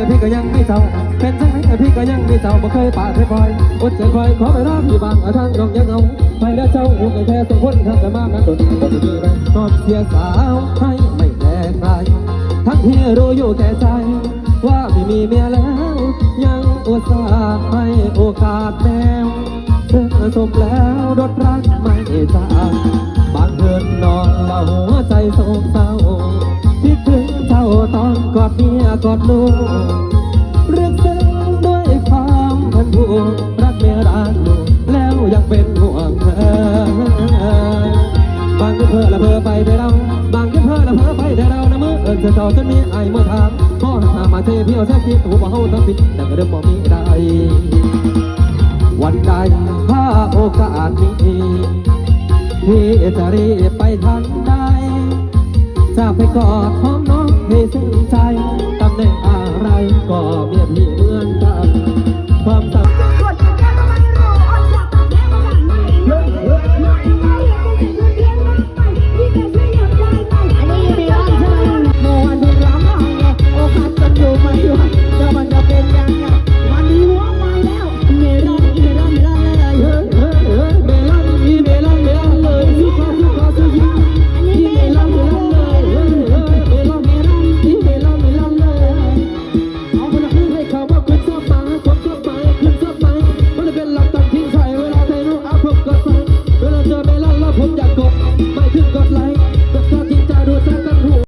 ພີ່ກໍຍັງມີເຈົ້າ ເປັນຈັ່ງໃດພີ່ກໍຍັງມີເຈົ້າ ບໍ່ເຄີຍປະເຄີຍປ່ອຍ ອົດໃຈຄອຍ ຂໍເວລາພີ່ບາງ ອາ ທາງນ້ອງຍັງເອົາ ໄປແລ້ວເຈົ້າ ຮູ້ກັນແທ້ສອງຄົນ ຮັກກັນມານານດົນ ບໍ່ໄດ້ມີແມ່ນອກເສຍສາວ ໃຫ້ໄມ່ແລກໃຄ ທັງທີ່ຮູ້ຢູ່ແກ່ໃຈ ວ່າພີ່ມີເມຍແລ້ວ ຍັງອຸດສ່າໃຫ້ໂອກາດແມວ ເຊື່ອສົມແລ້ວ ດົດຮັກໄມ່ຈາງ ບາງຄືນນອນແລ້ວຫົວໃຈໂສກເສົ້າ ຄິດເຖິງເຈົ້າຕອນກອດເມຍກອດລູກ ລຶກເຊິ່ງດ້ວຍຄວາມເປັນຜູ້ຮັກເມຍຮັກລູກ ແລ້ວຍັງເປັນຫ່ວງເທີ ບາງຄືນເພີ້ລະເພີໄປແຕ່ເຮົາ ບາງຄືນເພີ້ລະເພີໄປແຕ່ເຮົາ ນະມື້ເອີ້ນຊື່ເຈົ້າ ຈົນມີອ້າຍມາຖາມ ບໍ່ຫາມາເຊພຽວເສຍຄິດ ຮູ້ບໍ່ເຮົາຕ້ອງຜິດ ແຕ່ກໍເດີມບໍ່ມີໄດ້ ວັນໃດຖ້າໂອກາດມີ ພີ່ຈະຣີບໄປທັນໃດ ຈະໄປກອດຫອມນ້ອງໃຫ້ຊື່ນໃຈ ຕຳແໜ່ງອາໄລກໍເມຍພີ່ເໝືອນໃຈ